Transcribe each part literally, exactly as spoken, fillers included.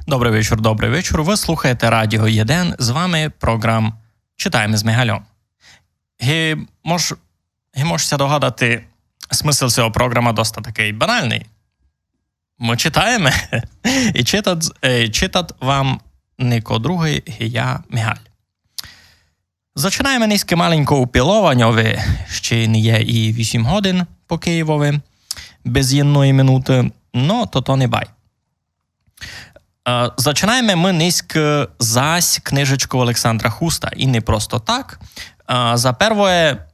Добрый вечур, добрый вечур. Вы слухаєте Радіо Єден. З вами програм «Читаєме з Мигальом». Ги мож-, ги можете ся догадати, смысл сього програма доста такый банальный. Мы читаєме. И читат, е, читат вам нико другый, ги я, Мигаль. Зачинаєме нынька маленько у пилованьови, ще не є и вісім годин по Києвови, без єдної минуты, но то, то не бай. Е, зачинаєме мы нынька зась книжечку Олександра Хуста, и не просто так. Е, за первоє,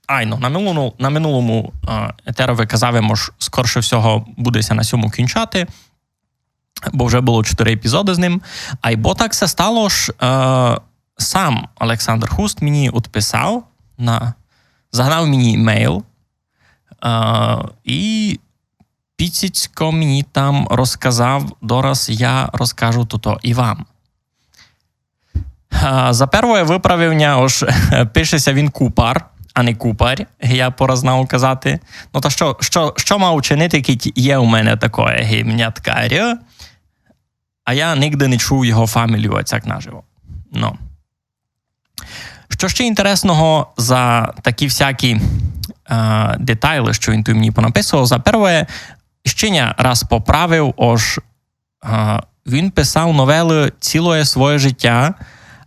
айно, на минулому, на минулому, е, етерови казав им, ож скорше всього буде ся на сьому кінчати, бо вже было чотыри епізоды з ним. Айбо так ся стало, ож, е, сам Олександр Хуст мені одписав, на, загнав мені мейл, е, и піціцько мені там розказав, дораз я розкажу тото и вам. А, за первоє выправив ня, ож пише ся він Купар, а не Купарь, я пораз знав казати. Но та што, што, што мав учинити, кідь є у мене такоє, ги, мене така р, а я нигде не чув його фамілію оцяк наживо. Но. Што ще інтересного за такі всякі, е, детайлы, што він туй мені понаписовав? За первоє, ще ня раз поправив, ож, е, він писав новелы цілоє своє життя,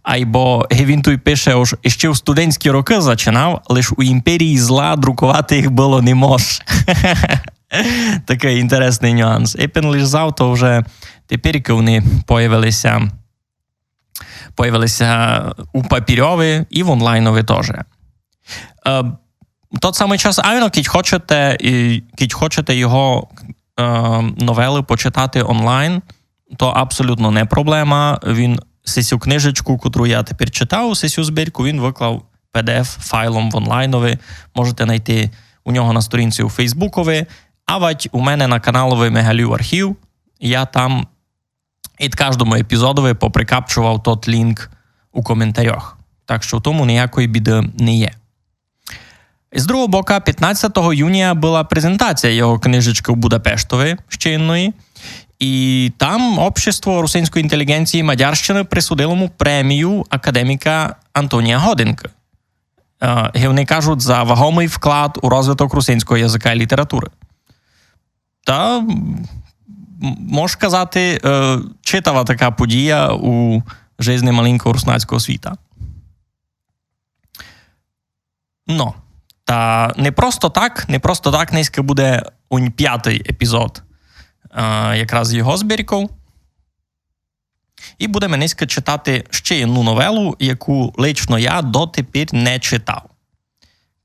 айбо, ги він туй пише, ож іще в студентські рокы зачинав, лиш у імперії зла друковати їх было не мож. Такый інтересный нюанс. Епен лиш зав, то вже тепер, як они появили ся появили ся у папірьови и в онлайнови тоже. Е, тот самый час, айно, кідь хочете, и, кідь хочете його, е, новелы почитати онлайн, то абсолютно не проблема. Він сесю книжечку, котру я тепер читав, сесю збірку, він выклав П Д Ф файлом в онлайнови. Можете найти у нього на сторінці у Фейсбукови. Авадь у мене на каналови Мигалів архів. Я там ид каждому епізодови поприкапчовав тот лінк у коментарях. Так што в тому ниякої біды не є. З другого бока, пятнадцятого юнія была презентація його книжечкы в Будапештови, ще єдної, и там общество русинської інтеліґенції Мадярщины присудило му премію академіка Антонія Годинкы. Е, ги они кажуть, за вагомый вклад у розвиток русинського языка и літературы. Та, м, мож казати, е, читава така подія у жизни маленького руснацького світа. Но, та не просто так, не просто так нынька буде унь пятый епізод, е, якраз його збірков. И будеме нынька читати ще єдну новелу, яку лично я дотепер не читав.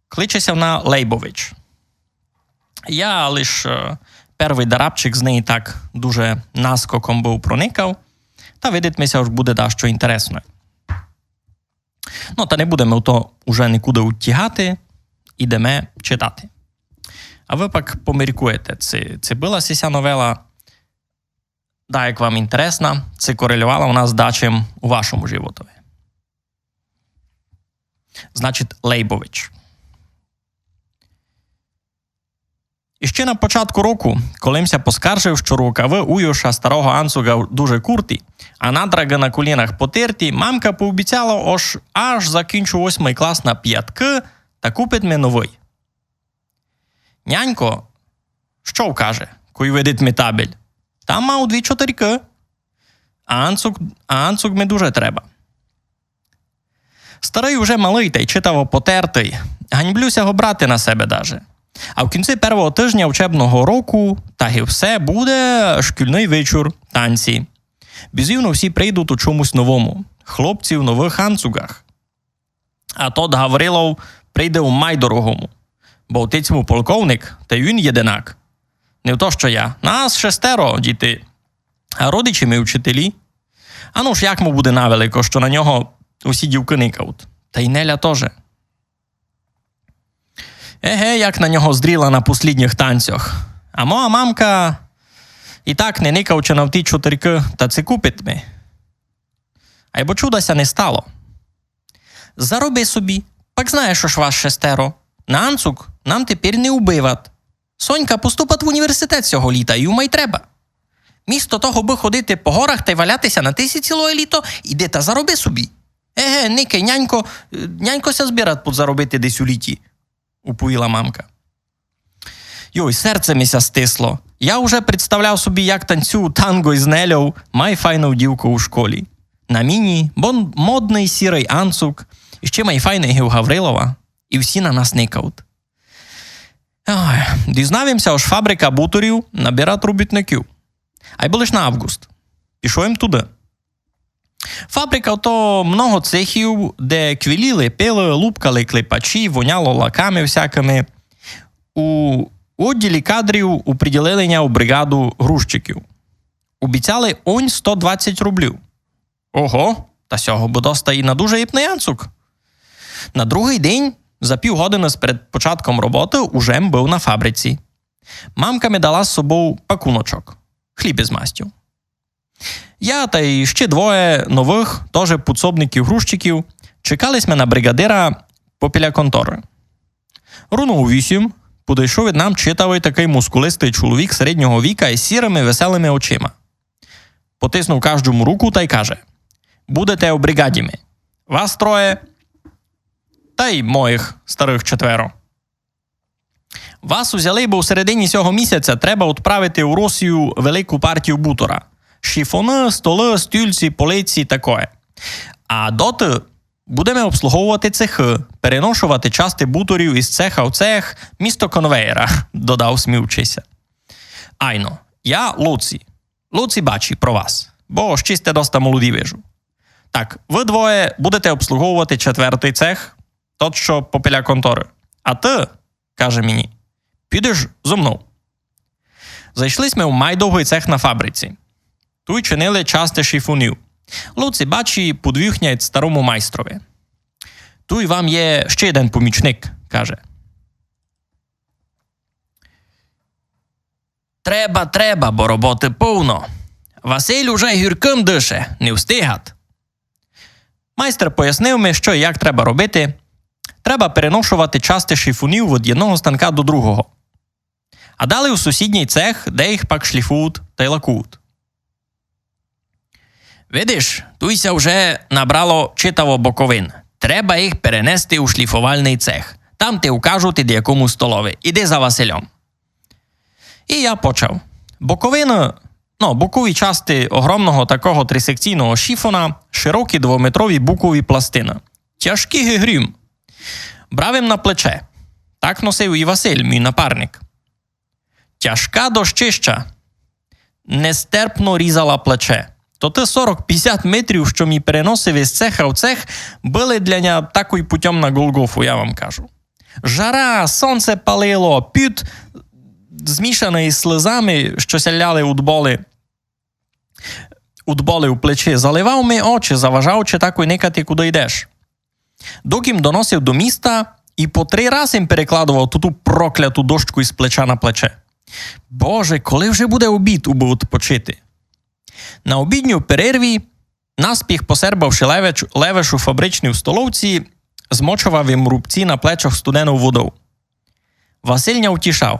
Кличе ся вона Лейбович. Я лиш, е, первый дарабчик з неї так дуже наскоком быв проникав, та видить ми ся, ож буде дашто інтересне. Но, та не будеме то уже никуды утягати, идеме читати. А вы пак поміркуєте, ци, ци была сися новела, даяк вам інтересна, ци корельовала вона з дачим у вашому животови. Значить, Лейбович. Іщи на початку року, коли м ся поскаржив, што рукавы уйоша старого анцуґа дуже курті, а надраґы на колінах потерті, мамка пообіцяла, ож аж закінчу восьмый клас на пяткы, та купить ми новый. Нянько, што вкаже, кой видить ми табель? Там мав дві чотирькы. А анцуґ, а анцуґ ми дуже треба. Старый уже малый тай читаво потертый. Ганьблю ся го брати на себе даже. А в кінци первого тыжня учебного року, так и все, буде шкільный вечур, танці. Бізувно всі прийдуть у чомусь новому. Хлопці в новых анцуґах. А тот Гаврилов прийде у майдорогому, бо отець му полковник, тай він єдинак. Не то, што я. Нас шестеро діти, а родичі ми вчителі. А ну ж, як му буде навелико, што на нього усі дівкы никавуть. Тай Неля тоже. Еге, як на нього здріла на послідніх танцях. А моя мамка и так не никавче на вті чотирькы, та ци купить ми. Айбо чуда ся не стало. Зароби собі, пак знаєш, ож вас шестеро. На анцуґ нам тепер не убиват. Сонька поступат в університет сього літа, и май треба. Місто того, бы ходити по горах тай валяти ся на тисі цілоє літо, іди та зароби собі. Еге, никай, нянько, е, нянько ся збират подзаробити десь у літі, уповіла мамка. Йой, серце ми ся стисло. Я уже представляв собі, як танцюю танго із Нельов, май файнов дівков у школі. На міні, бон-, модный сірый анцук, іщи май файный ги у Гаврилова. І всі на нас никавут. Ой, дізнав им ся, ож фабрика буторів набират робітників. Айбо лиш на август. Пішов им туды. Фабрика то много цехів, де квіліли пилы, лупкали клепачі, воняло лаками всякыми. У одділі кадрів уприділили ня у бригаду грузчиків. Обіцяли онь сто двадцять рублів. Ого, та сього бы доста і на дуже іпный анцук. На другый день, за пів годины сперед початком роботы, уже м быв на фабриці. Мамка ми дала з собов пакуночок. Хліб із мастю. Я тай іщи двоє новых, тоже пудсобників-грузчиків, чекали сьме на бригадира попіля конторы. Руно у вісім подойшов ид нам читавый такый мускулистый чоловік середнього віка із сірыми веселыми очима. Потиснув каждому руку тай каже: «Будете у бригаді ми. Вас троє, тай моїх старых четверо. Вас узяли, бо в середині сього місяця треба отправити у Росію велику партію бутора. Шифоны, столы, стульці, полиці, такоє. А доты будеме обслугововати цехы, переношовати части буторів із цеха в цех, місто конвеєра», — додав, сміючи ся. «Айно, я Луці. Луці бачі, про вас. Бо ще сьте доста молоді, вижу. Так, вы двоє будете обслугововати четвертый цех, тот, што попіля конторы. А ты, — каже мені, — підеш зо мнов». Зайшли сьме у май довгый цех на фабриці. Туй чинили части шифонів. Луці бачі, подвюхняє старому майстрови. «Туй вам є ще єден помічник», — каже. «Треба, треба, бо роботы повно. Василь уже гюркым дыше, не встигат». Майстер пояснив ми, што і як треба робити. Треба переношовати части шифонів від єдного станка до другого. А далі у сусідній цех, де їх пак шліфують тай лакують. «Видиш, туй ся вже набрало читаво боковин. Треба їх перенести у шліфовальный цех. Там ти укажуть, ид якому столови. Іди за Васильом». І я почав. Боковина, ну, бокові части огромного такого трисекційного шифона, широкі двометрові букові пластины. Тяжкі ги грім. Брав им на плече. Так носив і Василь, мій напарник. Тяжка дощища нестерпно різала плече. Тоты сорок-пятдесят метрів, што мі переносив из цеха в цех, были для ня такой путём на Голгофу, я вам кажу. Жара, сонце палило, пют, змішаный из слезами, што ся ляли уд боли, уд боли у плечи, заливав ми очи, заважаючи такой никати, куды йдеш. Докы м доносив до міста і по три раз им перекладовав ту, ту прокляту дощку из плеча на плече. Боже, коли вже буде обід, убы одпочити? На обідній перерві, наспіх посербавши левеш-, левеш у фабричній столовці, змочовав им рубці на плечах студенов водов. Василь ня утішав.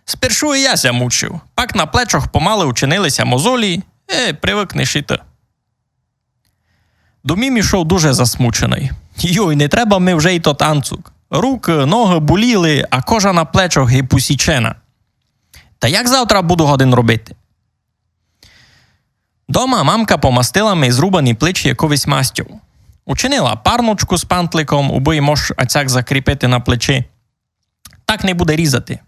Спершу і я ся мучив, пак на плечах помалы учинили ся мозолі, е, привыкнеш і ты. Домів м ішов дуже засмученый. Йой, не треба ми вже й тот анцук. Рукы, ногы боліли, а кожа на плечах ги посічена. Та як завтра буду годен робити? Дома мамка помастила ми зрубані плечі якоюсь мастю. Учинила парночку з пантликом, убы й мож ацяк закріпити на плечі. Так не буде різати.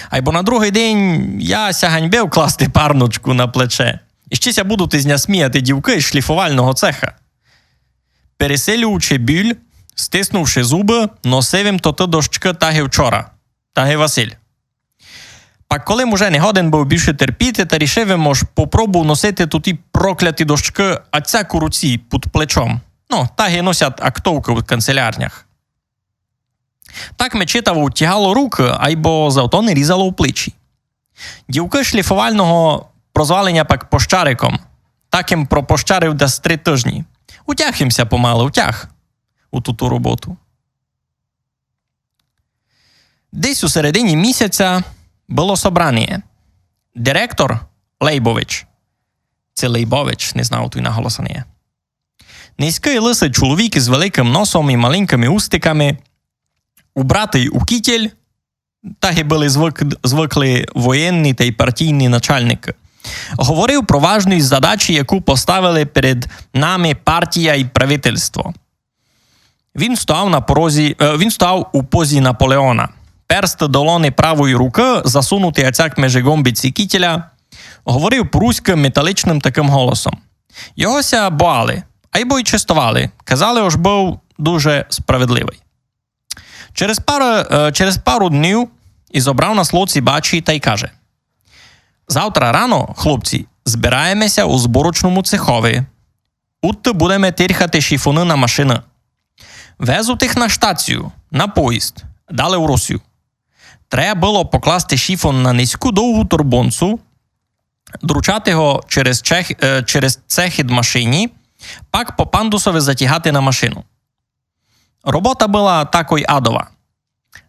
Айбо на другый день я ся ганьбив класти парночку на плече. І ще ся будуть из ня сміяти дівкы из шліфовального цеха. Пересилюючи біль, стиснувши зубы, носив им тоты дощкы так ги вчора, так ги Василь. Пак коли м уже не годен быв більше терпіти, та рішив им, ож попробую носити туті прокляті дощкы ацяк у руці під плечом. Ну, так ги носять актовкы у канцелярнях. Так ми читаво утягало рукы, айбо зато не різало у плечі. Дівкы шліфовального прозвали ня пак пощариком. Так им пропощарив десь три тыжні. Утяг им ся помалы, утяг у туту роботу. Десь у середині місяця было собраніє. Директор Лейбович. Ци Лейбович, не знав, туй наголоса не є. Низькый лысый чоловік из великым носом и маленькыми устиками, убратый у кітєль, так ги были звык-, звыкли воєнні тай партійні начальникы, говорив про важность задачі, яку поставили перед нами партія и правительство. Він стояв на порозі, е, він стояв у позі Наполеона. Перст долони правої рукы, засунутый ацяк межи ґомбиці кітєля, говорив по-руськы металичным такым голосом. Його ся бояли, айбо й честовали. Казали, ож быв дуже справедливый. Через пару, е, через пару днів изобрав нас Лоці бачі тай каже: «Завтра рано, хлопці, збираєме ся у зборочному цехови. Удты будеме тирхати шифоны на машины. Везут их на штацію, на поїзд, дале у Росію». Треба было покласти шифон на низьку довгу торбонцу, дручати го через чех-, е, через цех ид машині, пак по пандусови затягати на машину. Робота была такой адова.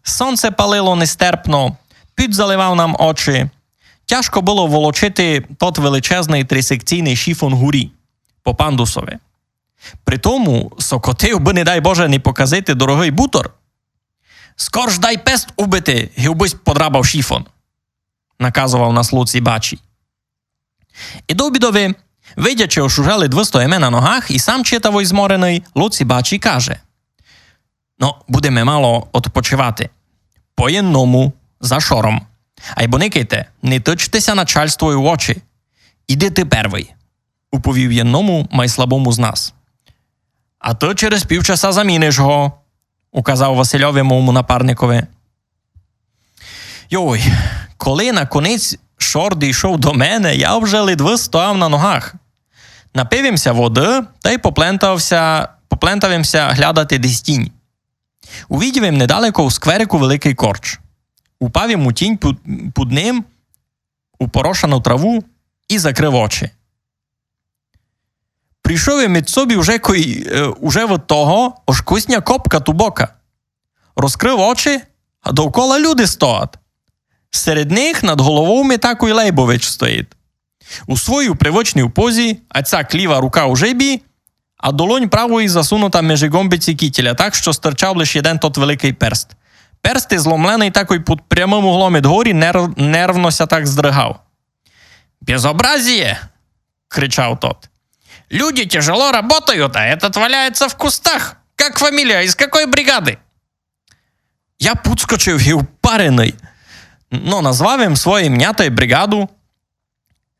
Сонце палило нестерпно, піт заливав нам очі. Тяжко было волочити тот величезный трисекційный шифон гурі, по пандусови. При тому сокотив бы, не дай Боже, не показити дорогый бутор. «Скорш дай пест убити, ги убысь подрабав шифон», наказовав нас Лоці бачі. И до обідови, видячи, ож уже ледвы стоїме на ногах, и сам читаво измореный, Лоці бачі каже: «Но, будеме мало одпочивати. По єдному, за шором. Айбо никайте, не тычте ся начальствови в очі. Іди ты первый», уповів єдному, май слабому з нас. «А ты через півчаса заміниш го», указав Васильови, мому напарникови. Йой, коли наконець шор дійшов до мене, я вже ледвы стояв на ногах. Напив им ся воды тай поплентав им ся, поплентав им ся глядати десь тінь. Увидів им недалеко у скверику великый корч. Упав им у тінь пуд, пуд ним, у порошану траву и закрыв очі. Прийшов им ид собі уже кой-, е, уже од того, ож кусня копка ту бока. Розкрыв очі, а довкола люди стоять. Серед них над головов ми такой Лейбович стоїть. У своїй привычній позі, ацяк ліва рука у жебі, а долонь правої засунута межи ґомбиці кітєля, так, што стирчав лиш єден тот великый перст. Перст, изломленый такой пуд прямым углом ид горі, нер-, нервно ся так здрыгав. «Безобразие!» кричав тот. «Люди тяжело работают, а этот валяется в кустах. Как фамилия, из какой бригады?» Я пудскочив ги упареный. Но, назвав им своє имня тай бригаду.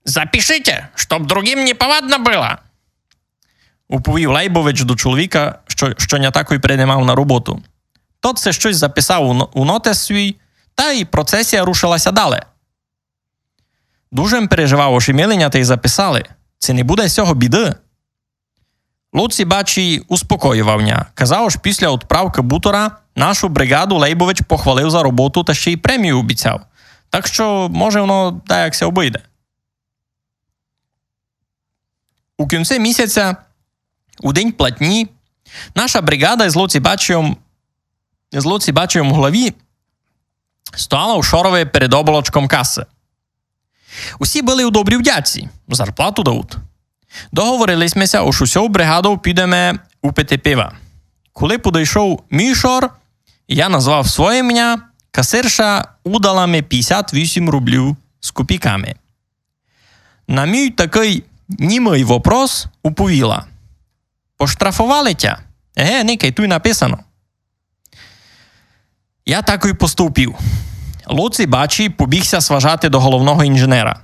«Запишите, чтоб другим неповадно было», уповів Лейбович до чоловіка, што, што ня такой принимав на роботу. Тот се штось записав у но-, у нотес свій, тай процесія рушила ся дале. Дуже м переживав, ож и ми ня тай записали. Ци не буде з сього біды? Лоці бачі успокоював ня. Казав, ож після одправкы бутора нашу бригаду Лейбович похвалив за роботу та ще й премію обіцяв. Так што, може, воно даяк ся обыйде. У кінці місяця, у день платні, наша бригада з Лоці бачом, з Лоці бачом у главі стояла у шорови перед оболочком касы. Усі были у добрій вдяці, зарплату дають. Договорили сьме ся, ож усьов бригадов підеме упити пива. Коли подойшов мій шор, я назвав своє имня, касирша удала ми пятдесят вісім рублів з копійками. На мій такый німый вопрос уповіла: «Поштрафовали тя?» «Еге, никай, туй написано». Я так и поступив. Лоці бачі побіг ся сважати до головного інженера.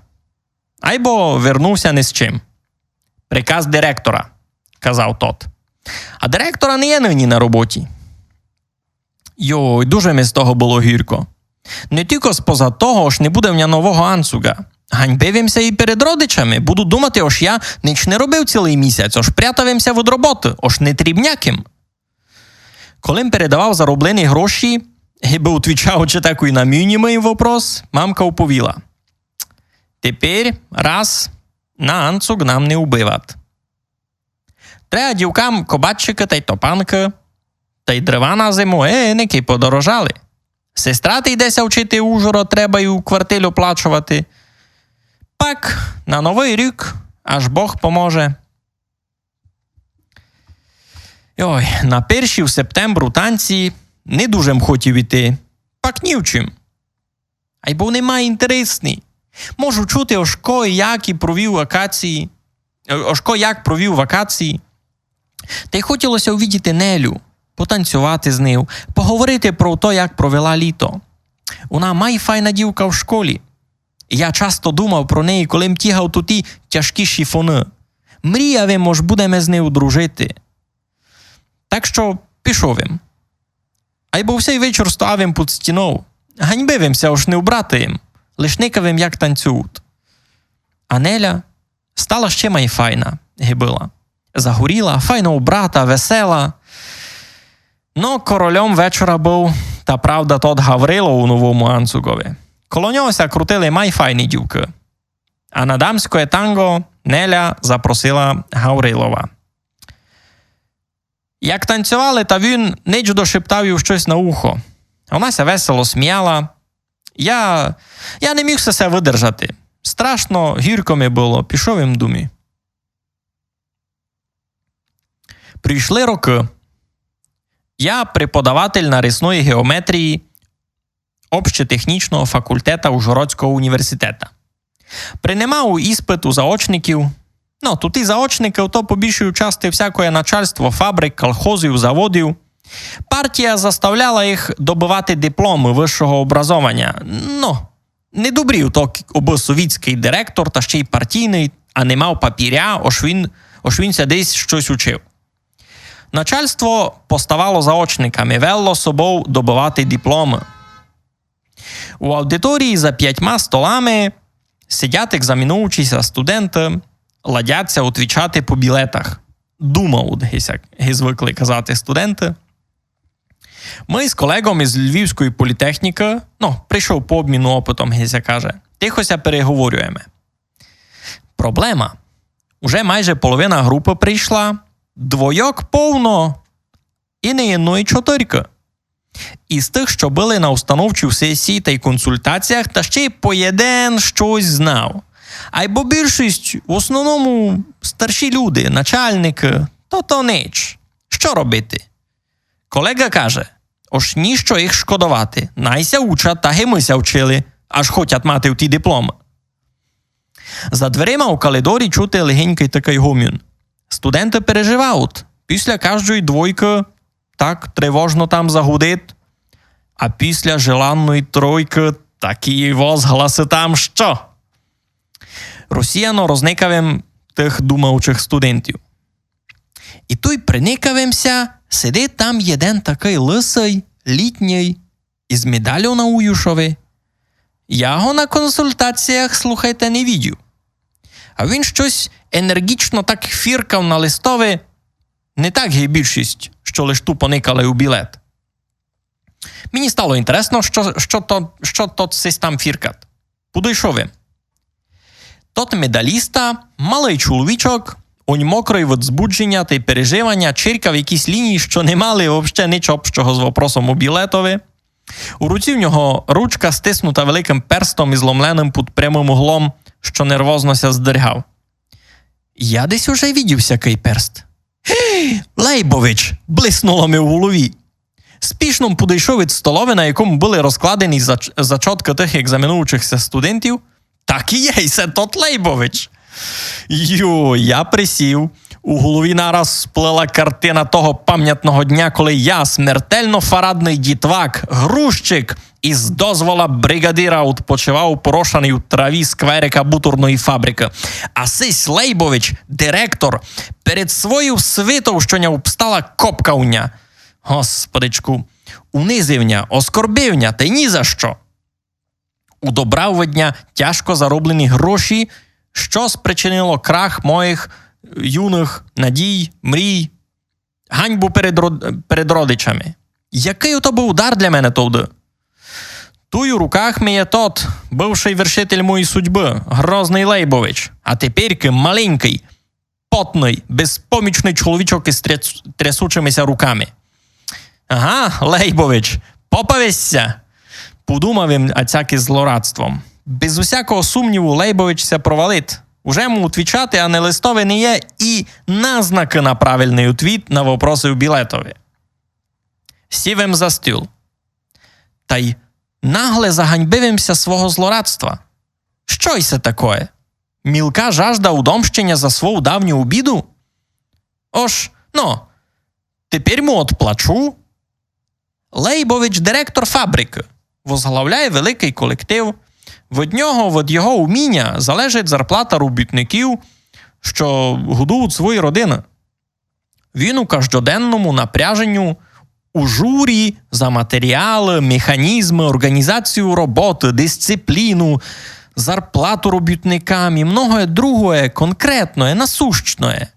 Айбо вернув ся ни з чим. «Приказ директора», казав тот. А директора не є нині на роботі. Йой, дуже ми з того было гірко. Не тілько споза того, ож не буде в ня нового анцуґа. Ганьбив им ся и перед родичами. Будуть думати, ож я нич не робив цілый місяць, ож прятав им ся від роботы, ож не трібняк им. Коли м передавав зароблені гроші, гибы отвічаючи такой на мій німый вопрос, мамка уповіла: «Тепер раз на анцуґ нам не убыват. Треба дівкам кобатчикы тай топанкы, тай дрова на зиму, е, никай подорожали. Сестра ти йде ся вчити в Ужгород, треба й у квартиру оплачовати. Пак на Новый рік, аж Бог поможе. Йой, на перші в септембру танці не дуже м хотів іти. Пак ні в чим. Айбо вони май інтересні. Можу чути, ож ко як і провів вакації, е, ож ко як провів вакації. Та й хотілося увидіти Нелю, потанцьовати з нею, поговорити про то, як провела літо. Вона май файна дівка в школі. Я часто думав про неї, коли м тягав туті тяжкі шифоны. Мріяв им, ож будеме з нею дружити. Так што пішов им. Айбо всей вечір стояв им під стінов. Ганьбив им ся, ож не убрати им. Лиш никав им, як танцюють. А Неля стала ще май файна, ги была. Загоріла, файно убрата, весела. Но, корольом вечора быв, та правда, тот Гаврило у новому анцугови. Коло нього ся крутили май файні дівкы. А на дамськоє танго Неля запросила Гаврилова. Як танцьовали, та він нич дошептав їй штось на ухо. Вона ся весело сміяла. Я, я не міг се, се выдержати. Страшно гірко ми было, пішов им думі. Прийшли рокы. Я преподаватель нарисної геометрії общетехнічного факультета Ужгородського університета. Принимав іспит у заочників. Но, туті заочникы, то по більшій части всякоє начальство фабрик, колхозів, заводів. Партія заставляла їх добывати дипломы высшого образованя. Но, не добрів то, к-, обы совітськый директор, та ще й партійный, а не мав папіря, ож він, ож він ся десь штось учив. Начальство поставало заочниками, вело собов добывати дипломы. У аудиторії за пятьма столами сидять екзаменуючі ся студенты, ладять ся отвічати по білетах. Думавуть, ги ся, ги звыкли казати студенты. Мы з колеґом из Львівської політехнікы, но, прийшов по обміну опытом, ги ся каже, тихо ся переговорюєме. Проблема. Уже майже половина групы прийшла, двойок повно, і не єдної чотирькы. Из тых, што были на установчій сесії тай консультаціях, та ще й по єден штось знав. Айбо більшість в основному старші люди, начальникы, то то нич. Што робити? Колеґа каже, ож ніщо їх шкодовати, най ся учать, так ги мы ся вчили, аж хотять мати ті дипломы. За дверима у калидорі чути легенькый такый гомін. Студенты переживають. Після каждої двойкы так тривожно там загудить, а після желанної тройкы такі возгласы там што. Розсіяно розникав им тых думаючых студентів. І туй приникав им ся, сидить там єден такый лысый, літній, из медалю на уюшови. Я го на консультаціях, слухайте, не видів. А він штось енерґічно так фіркав на листови, не так ги більшість, што лиш тупо никали у білет. Мені стало інтересно, што, што то, што тот сись там фіркат. Подойшов им. Тот медаліста, малый чоловічок, онь мокрый від збудженя тай переживаня, чиркав якісь лінії, што не мали вообще нич общого з вопросом у білетови. У руці в нього ручка, стиснута великым перстом із ломленым під прямым углом, што нервозно ся здригав. Я десь уже видів сякый перст. Лейбович! Блиснуло ми в голові. Спішно м подойшов ид столови, на якому были розкладені зач-, зачоткы тых екзаменуючих ся студентів. Так і є, і се тот Лейбович. Йо, я присів. У голові нараз сплыла картина того памятного дня, коли я, смертельно фарадный дітвак, грузчик, из дозвола бригадира удпочивав порошаный у траві скверика буторної фабрикы. А сись Лейбович, директор, перед своїв свитов, што ня обстала, копкав ня. Господичку, унизив ня, оскорбив ня, тай ні за што. Удобрав од ня тяжко зароблені гроші, што спричинило крах моїх юных надій, мрій, ганьбу перед род-, перед родичами. Якый ото быв удар для мене товды? Туй у руках ми є тот, бывшый вершитель моєї судьбы, грозный Лейбович, а теперькы маленькый, потный, безпомічный чоловічок из тряс-, трясучими ся руками. Ага, Лейбович, попавись ся! Подумав им ацяк из злорадством. Без усякого сумніву Лейбович ся провалит. Уже му отвічати, а на листови не є і назнакы на правильный отвіт на вопросы у білетови. Сів им за стіл. Тай нагле заганьбив им ся свого злорадства. Што исе такоє? Мілка жажда удомщеня за свою давню обіду? Ож, но, теперь му одплачу. Лейбович директор фабрикы, возглавляє великый колектив. Від нього, від його уміня залежить зарплата робітників, што годують свої родины. Він у каждоденному напряженю, у журі за матеріалы, механізмы, орґанізацію роботы, дисципліну, зарплату робітникам і многоє другоє конкретноє, насущноє.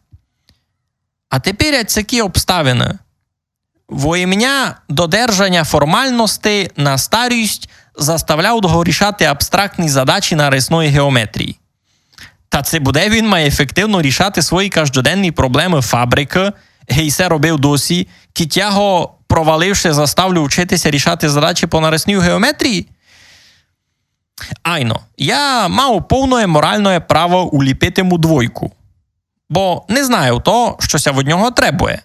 А теперь ацякі обставины. Во імня додержаня формалности на старость заставляють го рішати абстрактні задачі нарисної геометрії. Та ци буде він май ефективно рішати свої каждоденні проблемы фабрикы, гей се робив досі, кідь я го, проваливши, заставлю вчити ся рішати задачі по нарисній геометрії? Айно, я мав повноє моралноє право уліпити му двойку, бо не знаю то, што ся від нього требує.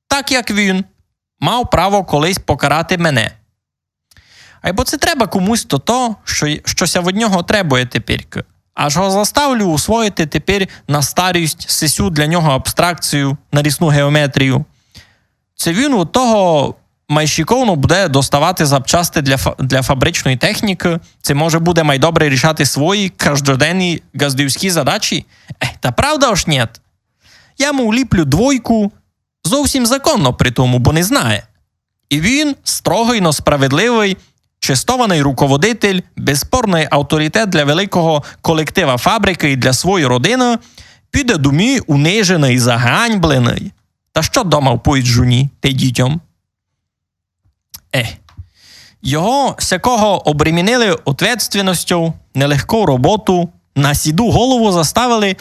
Так як він мав право колись покарати мене. Айбо ци треба комусь тото, што, што ся від нього требує теперь. Аж го заставлю усвоїти теперь на старость сисю для нього абстракцію, нарисну геометрію. Ци він од того май шиковно буде доставати запчасти для фа-, для фабричної технікы, ци може буде май добре рішати свої каждоденні ґаздівські задачі. Е, та правда ож нєт? Я му уліплю двойку, зовсім законно при тому, бо не знає. І він, строгый, но справедливый, честованый руководитель, безспорный авторитет для великого колектива фабрикы і для своєї родины, піде домі униженый, заганьбленый. Та што дома вповість жуні тай дітям? Е. Його сякого обремінили ответственностю, нелегку роботу, на сіду голову заставили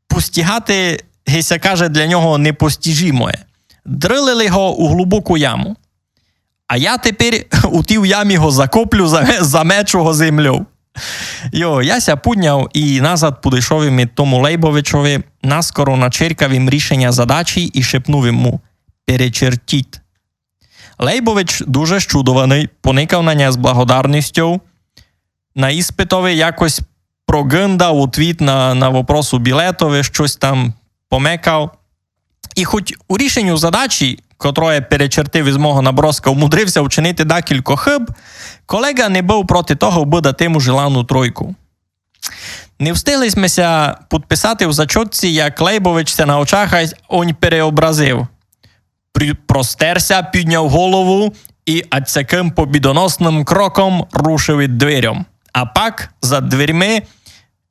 постігати, ги ся каже, для нього непостіжимоє. Дрылили го у глубоку яму. А я теперь у тій ямі го закоплю, за-, замечу го землёв. Йо, я ся пудняв і назад подышов им тому Лейбовичови, наскоро начеркав им рішеня задачі і шепнув йому: «Перечертіть». Лейбович, дуже щудованый, поникав на ня з благодарностю. На іспитови якось прогындав отвіт на, на вопрос у білетови, штось там помекав. І хоть у рішеню задачі, котроє перечертив из мого наброска, умудрив ся учинити дакілько хыб, колеґа не быв проти того, абы дати му желану тройку. Не встигли сьме ся подписати в зачотці, як Лейбович ся на очах ай онь переобразив. При-, простер ся, підняв голову і ацякым побідоносным кроком рушив ид дверьом. А пак за дверьми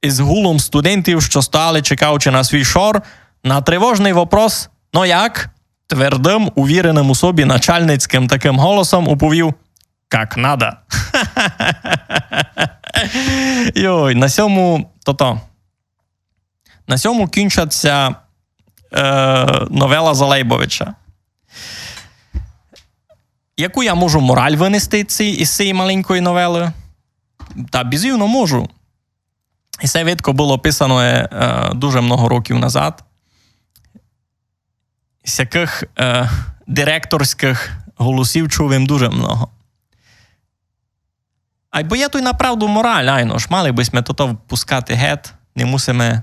из гулом студентів, што стояли, чекаючи на свій шор, на тривожный вопрос: «Но як?», твердым, увіреным у собі начальницькым такым голосом уповів: «Как надо». Йой, на сьому, тото, на сьому кінчать ся, е, новела за Лейбовича. Яку я можу мораль вынести ці-, из сеї маленької новелы? Та бізувно можу. І се видко было писано, е, е, дуже много років назад. Сякых, е, директорськых голосів чув им дуже много. Айбо є туй направду мораль, айно ж, мали бы сьме тото пускати гет, не мусиме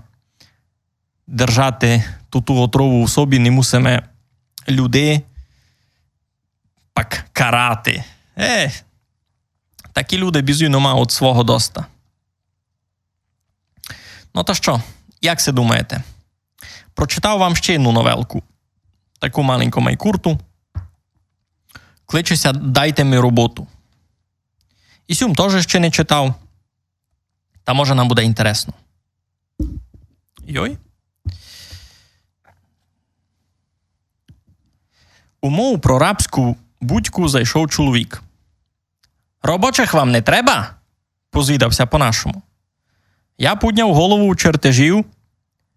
держати ту, ту отрову у собі, не мусиме людей пак карати. Е, такі люди бізувно мають свого доста. Но та што, як си думаєте? Прочитав вам ще одну новелку. Таку маленьку майкурту. Кличе ся «Дайте ми роботу». І сю м тоже ще не читав. Та може нам буде інтересно. Йой. У мою прорабську будьку зайшов чоловік. «Робочих вам не треба?» — позвідав ся по-нашому. Я пудняв голову у чертежів.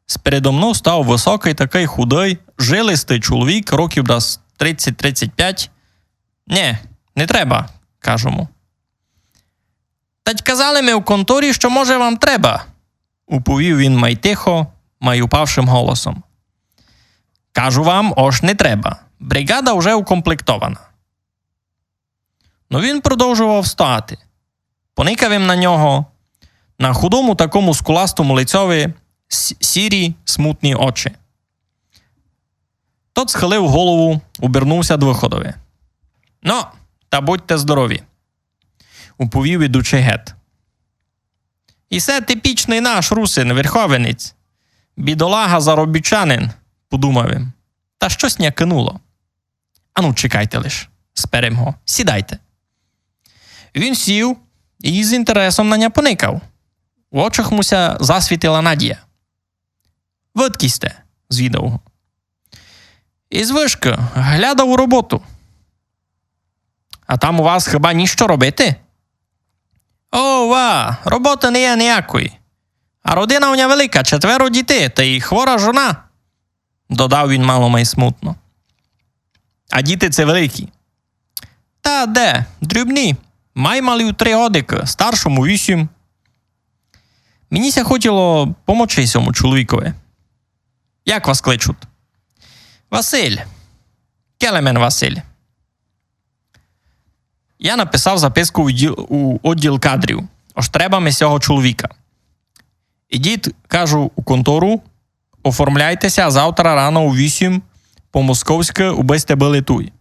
Спередо мнов став высокый, такый худый, жилистый чоловік, років дас тридцять-тридцять пять. «Нє, не треба», — кажу му. Тадь казали ми у конторі, што, може, вам треба, уповів він май тихо, май упавшым голосом. Кажу вам, ож не треба. Бригада вже укомплектована. Но він продовжовав стояти. Поникав им на нього, на худому такому скуластому лицьови с-, сірі, смутні очи. Тот схилив голову, обернувся до выходови. Но, та будьте здорові, уповів, ідучи гет. І се типічный наш русин, верховинець. Бідолага заробітчанин, подумав им. Та штось ня кинуло. Ану, чекайте лиш, сперем го. Сідайте. Він сів і з інтересом на ня поникав. У очах му ся засвітила надія. Выдкы сьте? Звідав го. Из Вышкы, глядав у роботу. А там у вас хіба нішто робити? Ова, роботы не є ниякої. А родина у ня велика, четверо дітей, та й хвора жона, додав він мало май смутно. А діти ци великі? Та де, дрібні. Май малій три годикы, старшому вісім. Мені ся хотіло помочи сьому чоловікови. Як вас кличуть? Василь. Келемен Василь. Я написав записку у відділ, у одділ кадрів, ож треба ми сього чоловіка. Ідіть, кажу, у контору, оформляйте ся, а завтра рано у вісім по московськы, убы сьте были туй.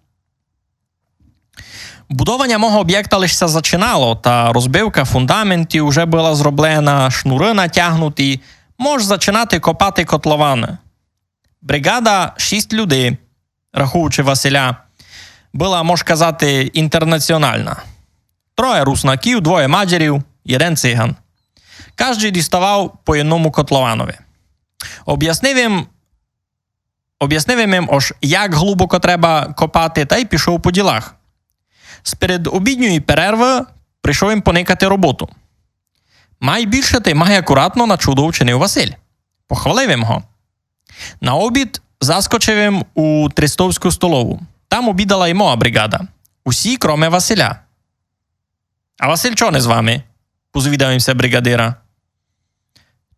Будованя мого обєкта лиш ся зачинало, та розбивка фундаментів уже была зроблена, шнуры натягнуті, мож зачинати копати котлованы. Бригада шість людей, рахуючи Василя, была, мож казати, інтернаціональна. Троє руснаків, двоє мадярів, єден циган. Каждый діставав по єдному котлованови. Обяснив им, обяснив им, ож як глубоко треба копати, та й пішов по ділах. Сперед обідньої перервы прийшов им поникати роботу. Май більше та й май акуратно, на чудо, учинив Василь. Похвалив им го. На обід заскочив им у Трестовську столову. Там обідала й моя бригада. Усі, кроме Василя. А Василь чого не з вами? Позвідав им ся бригадира.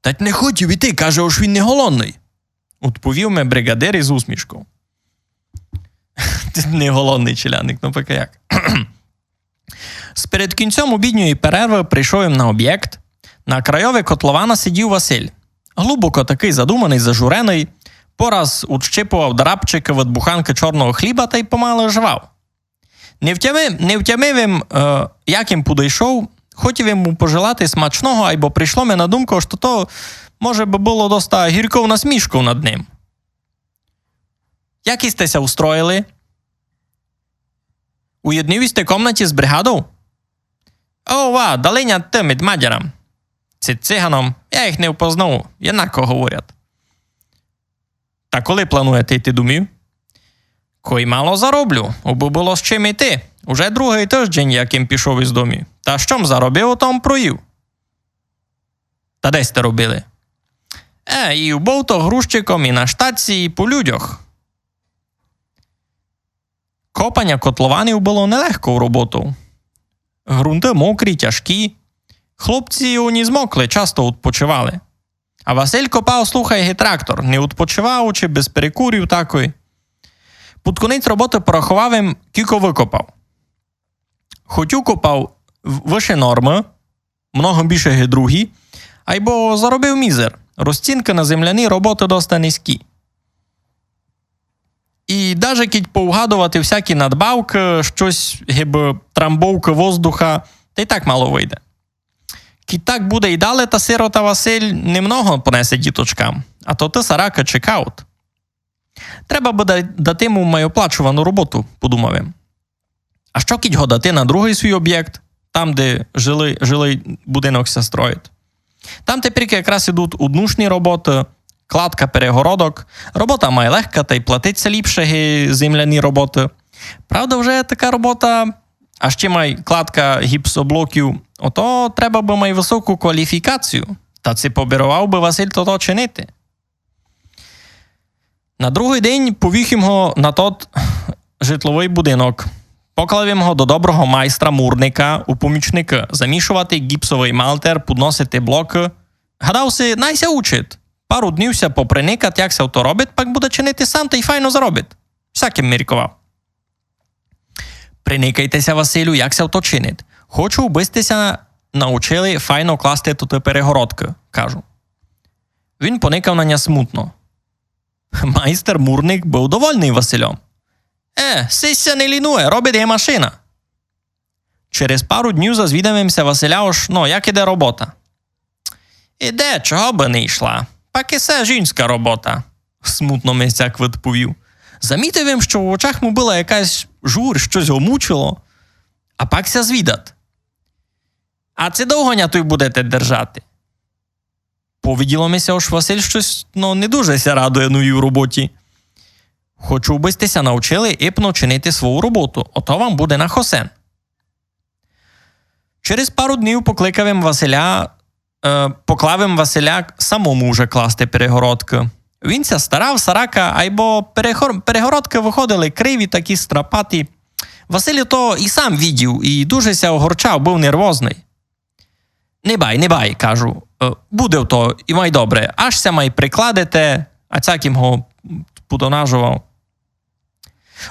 Тадь не хотів іти, каже, ож він не голодный, удповів ми бригадир из усмішков. Ты не голодный челядник, ну пока як. Сперед кінцьом обідньої перервы прийшов им на обєкт. На крайови котлована сидів Василь. Глубоко такый задуманый, зажуреный, пораз удщипував драбчикы від буханкы чорного хліба та й помалы жвав. Не втямив, не втямив им, е, як им подойшов, хотів им му пожелати смачного, айбо прийшло ми на думку, што то, може бы, было доста гірков насмішков над ним. Як сьте ся устроїли? У єдній сьте комнаті з бригадов? Ова, далиня тым ид мадярам. Ци циганом, я їх не впознав, єднако говорять. Та коли плануєте йти домів? Кой мало зароблю, убы было з чим іти. Уже другый тыждень, як им пішов из домів. Та што м заробив, ото м проїв. Та де сьте робили? Е, і в болтох грузчиком, і на штації, і по людьох. Копаня котлованів было нелегков роботов. Грунты мокрі, тяжкі. Хлопці у ній змокли, часто удпочивали. А Василь копав, слухай, ги трактор, не удпочиваючи, без перекурів такой. Під конець роботы пораховав им, кілько выкопав. Хоть укопав в-, выше нормы, много більше ги другі, айбо заробив мізер. Розцінкы на земляні роботы доста низькі. І даже кідь повгадовати всякі надбавкы, штось гибы трамбовкы воздуха, та й так мало выйде. Кідь так буде й дале, та сирота Василь немного понесе діточкам, а то ты сарака чекаут. Треба бы да-, дати му майоплачувану роботу, подумав им. А што кідь го дати на другый свій обєкт, там, де жилый, жилый будинок ся строїть? Там теперь якраз ідуть уднушні роботы, кладка перегородок. Робота май легка, та й платить ся ліпше ги земляні роботы. Правда, вже така робота, а ще май кладка гіпсоблоків. Ото треба бы май высоку кваліфікацію. Та ци побіровав бы Василь тото чинити? На другый день повіг им го на тот житловый будинок. Поклав им го до доброго майстра мурника у помічникы. Замішовати ґіпсовый малтер, пудносити блокы. Гадав си, най ся учить. Пару днів ся поприникать, як ся то робить, пак буде чинити сам, та й файно заробить. Всяк им мірковав. Приникайте ся, Василю, як ся то чинить. Хочу, убы сьте ся научили файно класти туты перегородкы, кажу. Він поникав на ня смутно. Майстер мурник быв довольный Васильом. Е, сись ся не лінує, робить ги машина. Через пару днів зазвідав им ся Василя, ож, ну, як іде робота. Іде, чого бы не йшла. Пак і се жінська робота, смутно ми сяк відповів. Замітив им, што в очах му была якась жур, штось го мучило. А пак ся звідат. А ци довго ня туй будете держати? Повиділо ми ся, ож Василь штось, ну, не дуже ся радує новій роботі. Хочу, убы сьте ся научили ипно чинити свою роботу, ото вам буде на хосен. Через пару днів покликав им Василя, е, поклав им Василя самому вже класти перегородкы. Він ся старав, сарака, айбо перегор-, перегородкы выходили криві, такі страпаті. Василь то і сам видів, і дуже ся огорчав, быв нервозный. Не бай, не бай, кажу. Е, буде то і май добре, аж ся май прикладете, а цяк им го пудонажовав.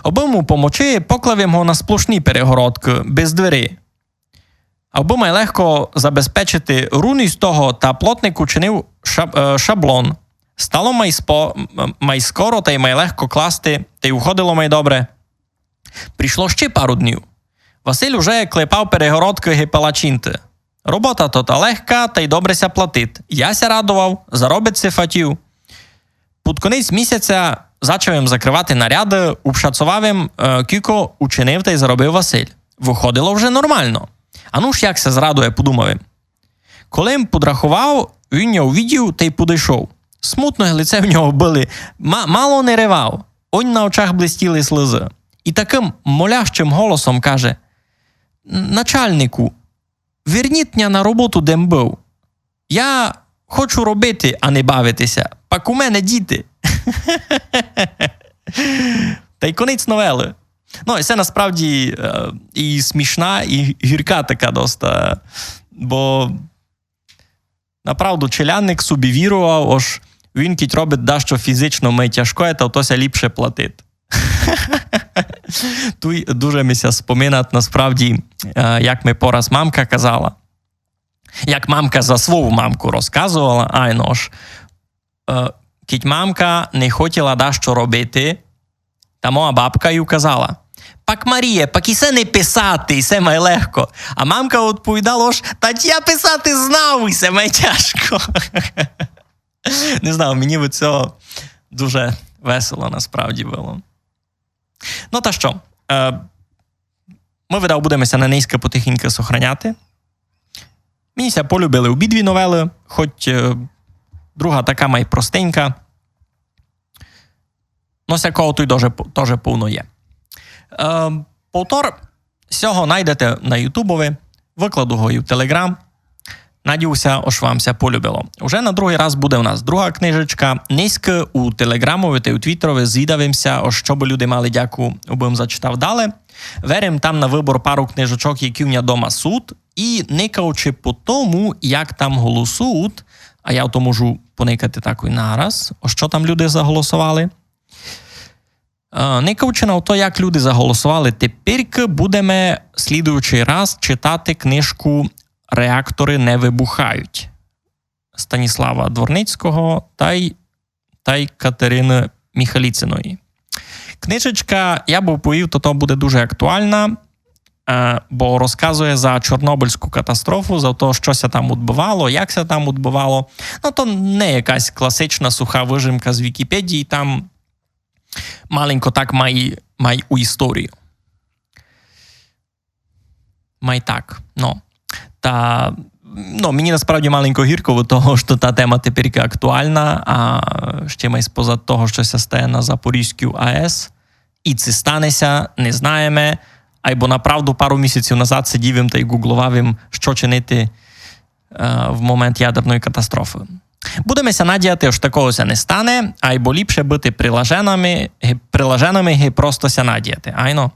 Обы му помочи, поклав им го на сплошні перегородкы, без двері. Абы май легко забезпечити рунность того, та плотник учинив шаб-, е, шаблон. Стало май спо-, м-, май скоро, та й май легко класти, та й уходило май добре. Прийшло ще пару днів. Василь уже клепав перегородкы ги палачинты. Робота то та легка, та й добре ся платить. Я ся радовав, заробить си фатів. Під конець місяця зачав им закривати наряды, обшацовав им, е, кілько учинив та й заробив Василь. Выходило вже нормално. А ну ж, як ся зрадує, подумав им. Коли им подраховав, він нього увидів та й подойшов. Смутно лице в нього были, ма-, мало не ревав, онь на очах блистіли слезы. І такым молящым голосом каже: «Начальнику, верніть ня на роботу, де м быв. Я хочу робити, а не бавити ся. Пак у мене діти». Та й конець новелы. Ну, і се насправді, е, і смішна, і гірка така доста. Бо направду челядник собі вірував, ож він кідь робить дашто фізично май тяжкоє, та то ся ліпше платить. Туй дуже ми ся споминать насправді, е, як ми пораз мамка казала. Як мамка за свою мамку розказовала, айно ж, е, кідь мамка не хотіла дашто робити, та моя бабка їй казала: «Пак, Маріє, пак і се не писати, і се май легко». А мамка відповідала, ож: «Та я писати знав, і се май тяжко». Не знаю, мені від цього дуже весело насправді было. Ну та што, е, мы, видав, будеме ся на нынька потихеньку сохраняти. Мені ся полюбили обидві новелы, хоть, е, друга така май простенька. Но сякого туй тоже, тоже повно є. Е, повтор сього найдете на Ютубови, выкладу го і в Телеґрам. Надію ся, ож вам ся полюбило. Уже на другый раз буде у нас друга книжечка. Нынька у Телеґрамови та у Твіттерови звідав им ся, ож што бы люди мали дяку, убы им зачитав дале. Верим там на выбор пару книжочок, які у ня дома суть. І никаючи по тому, як там голосують, а я то можу поникати такой нараз, ож што там люди заголосовали. Е, никаючи на то, як люди заголосовали теперь, будеме слідуючый раз читати книжку «Реактори не вибухають» Станіслава Дворницького тай, тай Катерины Міхаліциної. Книжечка, я бы повів, то, то буде дуже актуална, е, бо розказує за Чорнобильську катастрофу, за то, што ся там удбывало, як ся там удбывало. Ну, то не якась класична суха выжимка з Вікіпедії, там маленько так май, май у історію. Май так, ну. Та, ну, мені насправді маленько гірко від того, што та тема теперь актуална, а ще май споза того, што ся стає на Запорізькій АЕС. І ци стане ся, не знаєме. Айбо направду пару місяців назад сидів им тай ґуґловав им, што чинити, е, в момент ядерної катастрофы. Будеме ся надіяти, ож такого ся не стане, айбо ліпше быти прилаженами, ги, прилаженими, ги просто ся надіяти, айно?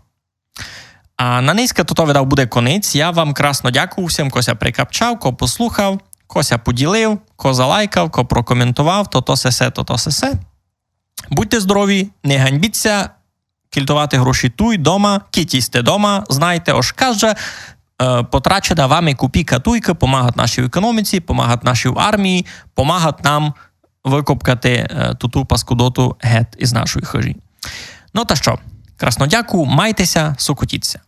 А на нынька тото, видав, буде конець. Я вам красно дякую всім, ко ся прикапчав, ко послухав, ко ся поділив, ко залайкав, ко прокоментовав, тото сесе, тото сесе. Будьте здорові, не ганьбіть ся кельтовати гроші туй, дома, кідь сьте дома, знайте, ож кажда, е, потрачена вами копійка туйка помагат нашій економіці, помагат нашій армії, помагат нам выкопкати, е, туту паскудоту гет из нашої хыжі. Но та што, красно дякую, майте ся, сокотіть ся.